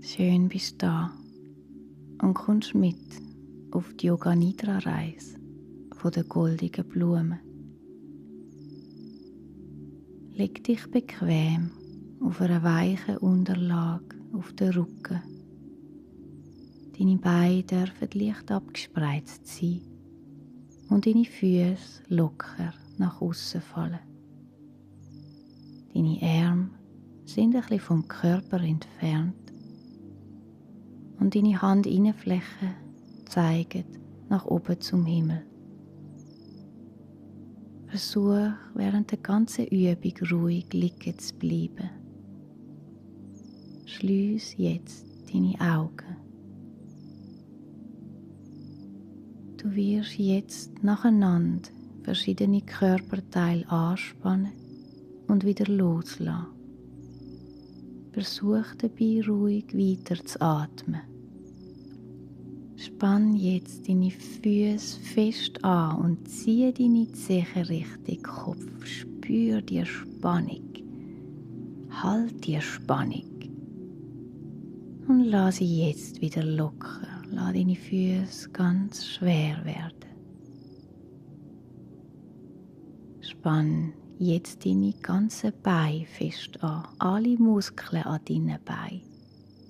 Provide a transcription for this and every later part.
Schön bist du da und kommst mit auf die Yoga Nidra Reise von der goldigen Blume. Leg dich bequem auf einer weichen Unterlage auf den Rücken. Deine Beine dürfen leicht abgespreizt sein und deine Füße locker nach außen fallen. Deine Arme sind ein bisschen vom Körper entfernt und deine Handinnenflächen zeigen nach oben zum Himmel. Versuch während der ganzen Übung ruhig liegen zu bleiben. Schliess jetzt deine Augen. Du wirst jetzt nacheinander verschiedene Körperteile anspannen und wieder loslassen. Versuch dabei ruhig weiter zu atmen. Spann jetzt deine Füße fest an und ziehe deine Zehen Richtung Kopf. Spür die Spannung. Halt die Spannung. Und lass sie jetzt wieder locker. Lass deine Füße ganz schwer werden. Spann jetzt deine ganzen Beine fest an. Alle Muskeln an deinen Beinen.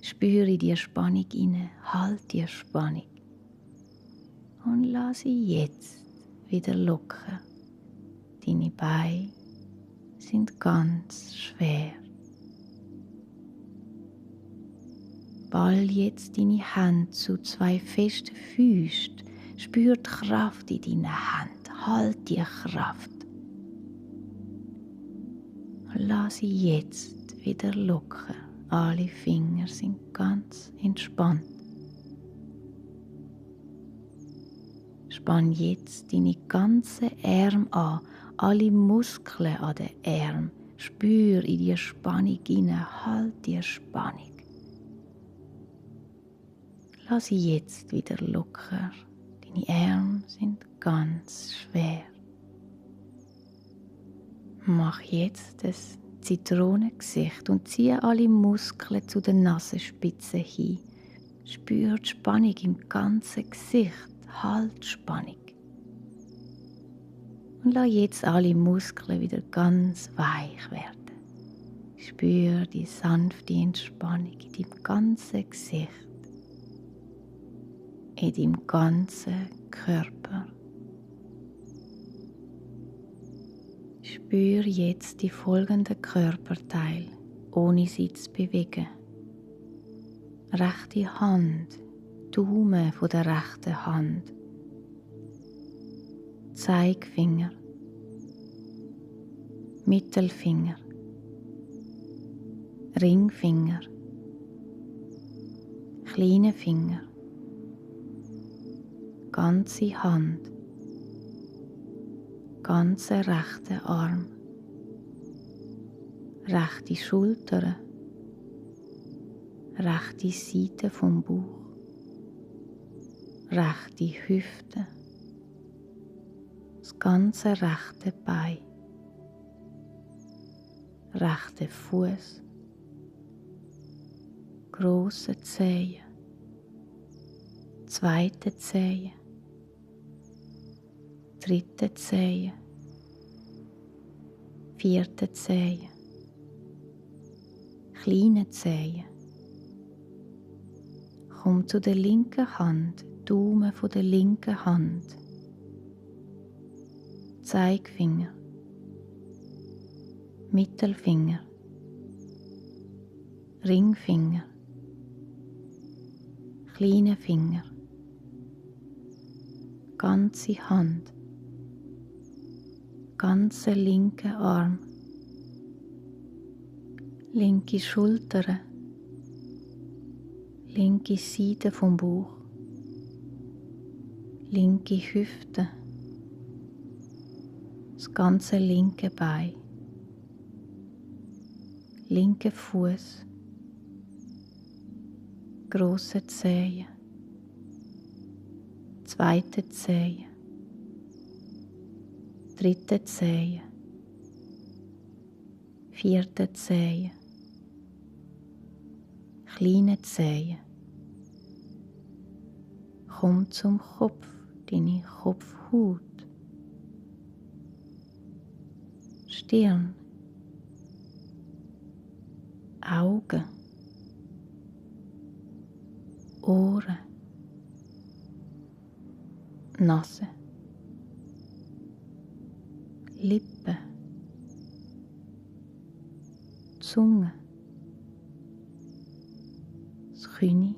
Spüre die Spannung inne, halt die Spannung. Und lass sie jetzt wieder locker. Deine Beine sind ganz schwer. Ball jetzt deine Hände zu zwei festen Füßen. Spür die Kraft in deinen Händen. Halt die Kraft. Und lass sie jetzt wieder locker. Alle Finger sind ganz entspannt. Spann jetzt deine ganzen Arme an, alle Muskeln an den Armen. Spür in die Spannung hinein, halt die Spannung. Lass sie jetzt wieder locker. Deine Arme sind ganz schwer. Mach jetzt das Zitronengesicht und ziehe alle Muskeln zu den Nasenspitzen hin. Spür die Spannung im ganzen Gesicht. Halt die Spannung. Und lass jetzt alle Muskeln wieder ganz weich werden. Spür die sanfte Entspannung in deinem ganzen Gesicht, in deinem ganzen Körper. Spür jetzt die folgenden Körperteile, ohne sie zu bewegen. Rechte Hand, Daumen von der rechten Hand, Zeigefinger, Mittelfinger, Ringfinger, kleine Finger, ganze Hand, ganze rechte Arm, rechte Schulter, rechte Seite vom Bauch, rechte Hüfte, das ganze rechte Bein, rechte Fuß, grosse Zehen, zweite Zehe, dritte Zehe, vierte Zehe, kleine Zehe. Komm zu der linken Hand, Daumen von der linken Hand, Zeigefinger, Mittelfinger, Ringfinger, kleine Finger, ganze Hand, ganze linke Arm, linke Schulter, linke Seite vom Bauch, linke Hüfte, das ganze linke Bein, linke Fuß, grosse Zehe, zweite Zehe, dritte Zehe, vierte Zehe, kleinen Zehen. Komm zum Kopf, deine Kopfhaut, Stirn, Augen, Ohren, Nase, Lippen, Zunge, das Knie,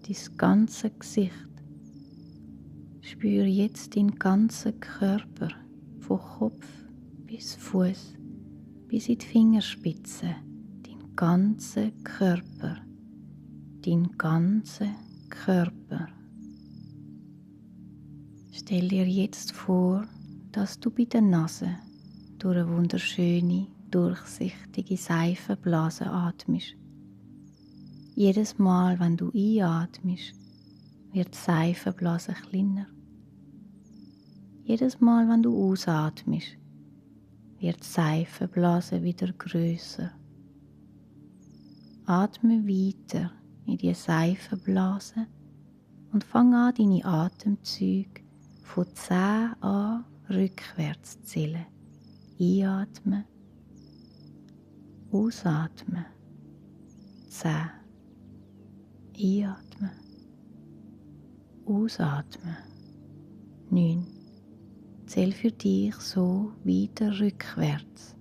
dein ganze Gesicht. Spüre jetzt deinen ganzen Körper, von Kopf bis Fuß, bis in die Fingerspitzen, deinen ganzen Körper, deinen ganzen Körper. Stell dir jetzt vor, dass du bei der Nase durch eine wunderschöne, durchsichtige Seifenblase atmest. Jedes Mal, wenn du einatmest, wird die Seifenblase kleiner. Jedes Mal, wenn du ausatmest, wird die Seifenblase wieder grösser. Atme weiter in die Seifenblase und fang an, deine Atemzüge von 10 an rückwärts zu zählen. Einatmen, ausatmen, 10. Einatmen, ausatmen, 9. Zähl für dich so weiter rückwärts.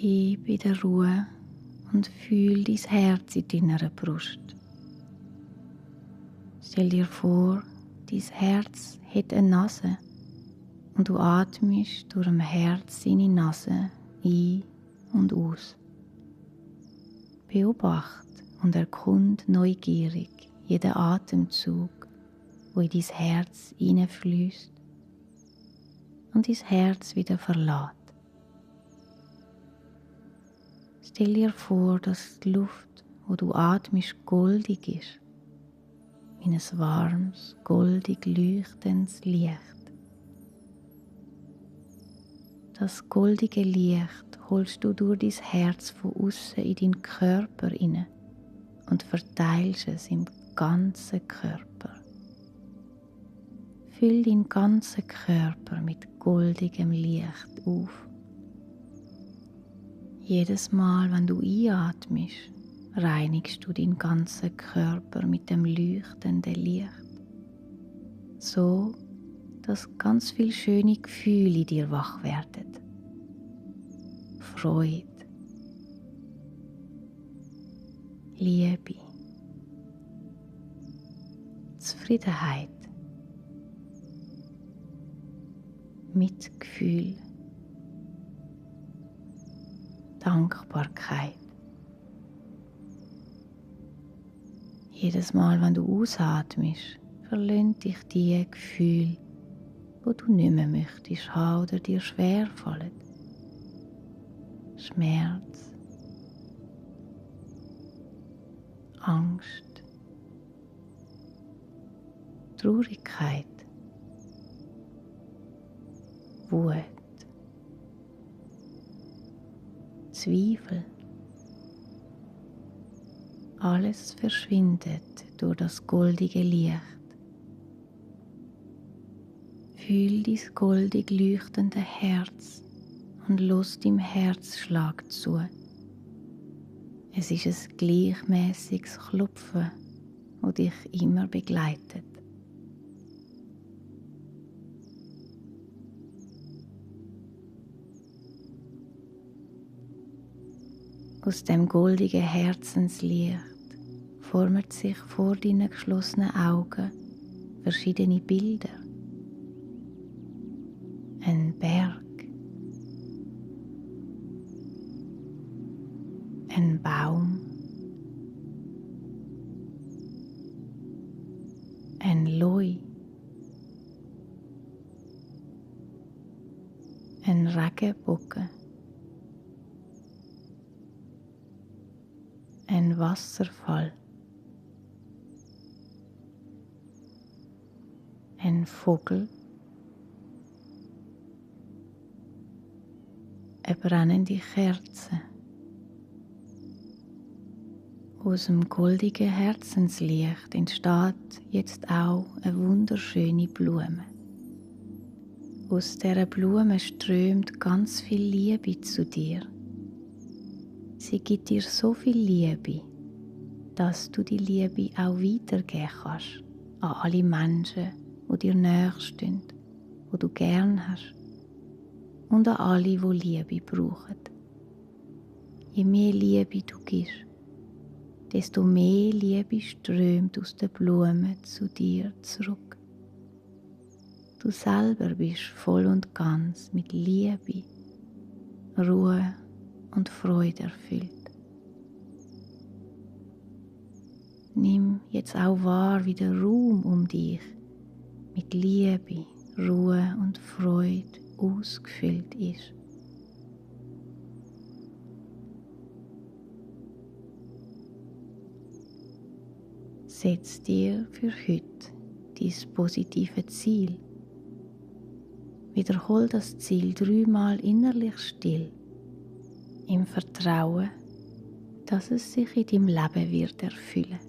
Bleib in der Ruhe und fühl dein Herz in deiner Brust. Stell dir vor, dein Herz hat eine Nase und du atmest durch dem Herz seine Nase ein und aus. Beobachte und erkunde neugierig jeden Atemzug, wo in dein Herz hineinfließt und dein Herz wieder verlässt. Stell dir vor, dass die Luft, wo du atmest, goldig ist, wie ein warmes, goldig leuchtendes Licht. Das goldige Licht holst du durch dein Herz von außen in deinen Körper hinein und verteilst es im ganzen Körper. Füll deinen ganzen Körper mit goldigem Licht auf. Jedes Mal, wenn du einatmest, reinigst du deinen ganzen Körper mit dem leuchtenden Licht, so dass ganz viele schöne Gefühle in dir wach werden. Freude, Liebe, Zufriedenheit, Mitgefühl, Dankbarkeit. Jedes Mal, wenn du ausatmest, verlöhnt dich die Gefühle, wo du nicht mehr möchtest haben oder dir schwer fallen. Schmerz, Angst, Traurigkeit, Wut, Zweifel. Alles verschwindet durch das goldige Licht. Fühl dein goldig leuchtende Herz und lass deinem Herzschlag zu. Es ist ein gleichmäßiges Klopfen, das dich immer begleitet. Aus dem goldigen Herzenslicht formen sich vor deinen geschlossenen Augen verschiedene Bilder. Ein Berg, ein Baum, ein Loi, ein Regenbogen, ein Wasserfall, ein Vogel, eine brennende Kerze. Aus dem goldigen Herzenslicht entsteht jetzt auch eine wunderschöne Blume. Aus dieser Blume strömt ganz viel Liebe zu dir. Sie gibt dir so viel Liebe, dass du die Liebe auch weitergeben kannst an alle Menschen, die dir näher stehen, die du gern hast, und an alle, die Liebe brauchen. Je mehr Liebe du gibst, desto mehr Liebe strömt aus der Blume zu dir zurück. Du selber bist voll und ganz mit Liebe, Ruhe und Freude erfüllt. Nimm jetzt auch wahr, wie der Raum um dich mit Liebe, Ruhe und Freude ausgefüllt ist. Setz dir für heute dein positive Ziel. Wiederhol das Ziel 3-mal innerlich still, im Vertrauen, dass es sich in deinem Leben wird erfüllen.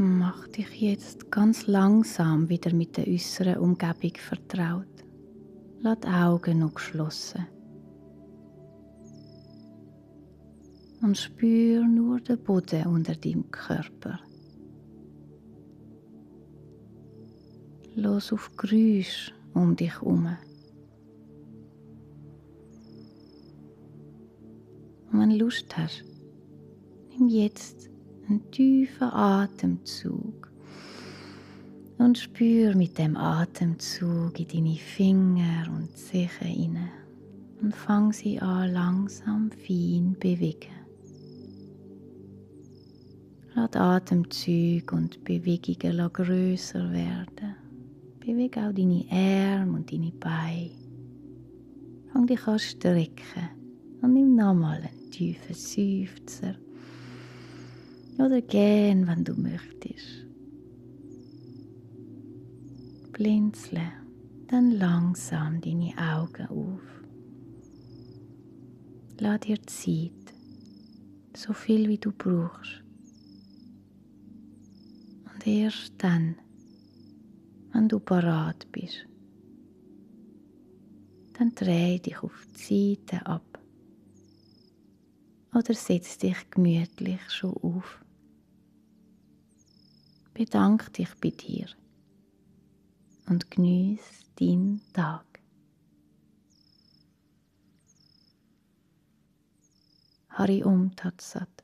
Mach dich jetzt ganz langsam wieder mit der äußeren Umgebung vertraut. Lass die Augen noch geschlossen. Und spür nur den Boden unter deinem Körper. Los auf Geräusche um dich herum. Und wenn du Lust hast, nimm jetzt einen tiefen Atemzug und spür mit dem Atemzug in deine Finger und Zehen hinein und fang sie an langsam fein bewegen. Lass Atemzüge und Bewegungen grösser werden. Bewege auch deine Arme und deine Beine. Fang dich an zu strecken und nimm nochmal einen tiefen Seufzer. Oder gern, wenn du möchtest. Blinzle dann langsam deine Augen auf. Lass dir Zeit, so viel wie du brauchst. Und erst dann, wenn du parat bist, dann dreh dich auf die Seite ab oder setz dich gemütlich schon auf. Bedank dich bei dir und geniess deinen Tag. Hari Om Tat Sat.